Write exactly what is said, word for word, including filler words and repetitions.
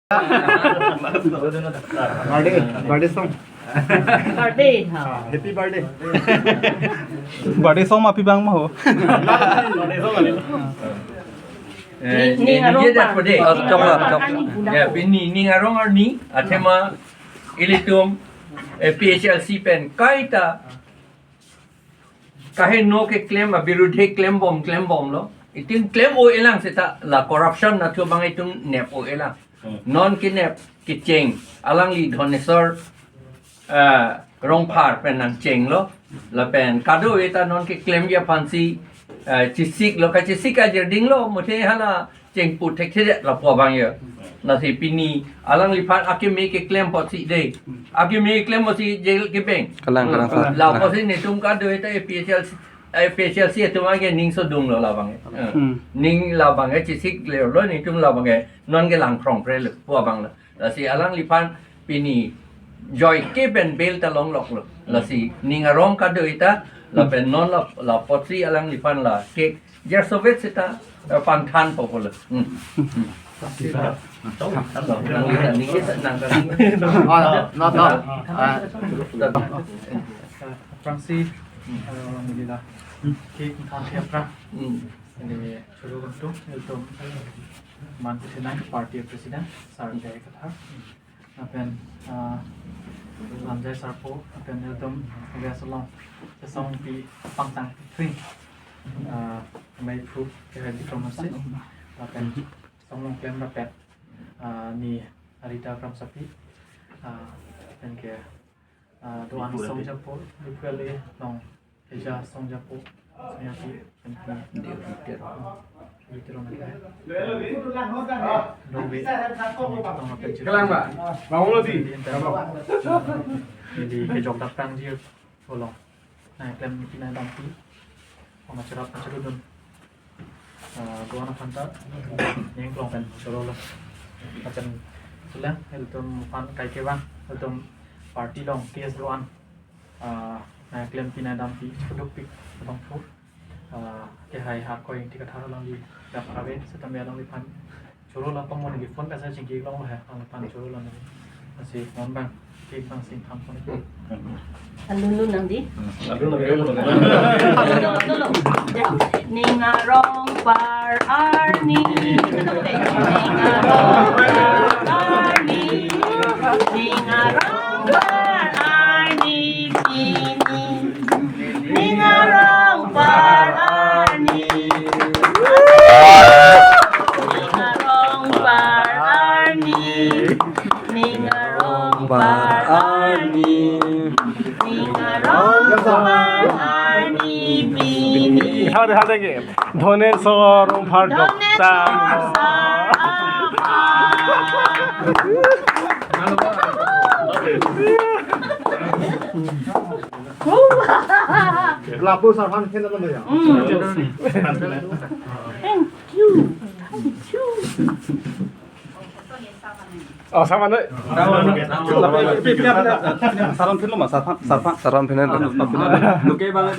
Birthday, birthday song. Birthday, ha. Happy birthday. Birthday song ma pi bang ma ho. Eh, Ning, ning, ning arong ning, pa. Ning, oh, chok la, chok. Arni. Ya, pini ning arong arni, athema ilitum, eh, P H L C pen kaita kaheno keklem, abirudhe klembom, klembomlo. Itum klem-o-elang seta la corruption nathu abang itum nep-o-elang. Hmm. Non kenep kecheng, alangli Dhoneswar, eh, Rongphar pen nangchenglo. Lapen kadokave ta non keklemji aphansi, eh, chesiklo, kachesik ajirdinglo, muthe hala chengpu thekthedet lapu abang ya. Lasi pini alangliphan akeme keklem apotsi dei. Akeme keklem apotsi jail kebeng. Kalang, kalang, sir. La apotsi netum kadokave ta A P H L C, A P H L C atum age ning sodunglo labang. Eh. Hmm. Ning labang e chesiklelo netum labang e. Non ke langphrongpre lapu abang la. Lasi alangliphan pini joike pen bail ta longloklo. Lasi ning arong kadokave ta, lapen non la, la apotsi alangliphan la ke jersovet seta, eh, pangthan po pulo. Hmm. Hmm. Nang, nang, nang, nang, nang. Oh, no, no, no. Ah. Aphrangsi, eh, neli la ke than ke aphrang. Hmm. Neli choro kuntu, ilitum man kuthinai party president, sir J I Kathar. Lapen, ah, Lamjai Sarpo, lapen ilitum West along, Sesong pi pangtang tring, ah, Meiphu ke Haji Kramasi, lapen Songlong Klem rapet, ah, ni Arita Kramsapi, ah, lapen ke, ah, do-an song japo, Diphu Valley along Keja song japo, song japi, penting. Di Peter. Peter on the. Dongbe. Tong apa je. Kelang, Pak. Bangun lo, di. Di internet. Di kejok daptang je. Tolong. Nah, klem pina dampi. Oma cherap cherudun. Ah, do-an aphan ta. Ningklong pen chorolo. Macam tulang, ilitum aphan kai kevang, ilitum party along, T S do-an. Ah, nangklem pina dampi, chedukpik abangphu. Ah, ke hai Harkoi Ingti Kathar alangli, dap kave, setame alangliphan choro la pamon ke phone kasa chingki long lo he, alangliphan choro la nang. Lasi non abang, ke abang sing tham phone. Alun lun nang di. Alun lun, alun lun. Alun lun, alun lun. Ning arong par arni. Ning arong par arni. Ning arong par arni pini. Ning arong par arni. Ning arong par arni. Ning arong par arni. Ning arong par arni pini. Hade, hade ke. Dhoneswar Rongphar Dhoneswar dokta. Sar, ah, ah. Lapu sarhan kena lo ya. Mm. Thank you. Thank you. Oh, sama deh. Sarhan phin lo ma, sarhan, sarhan. Sarhan phin lo. Oke, Bang.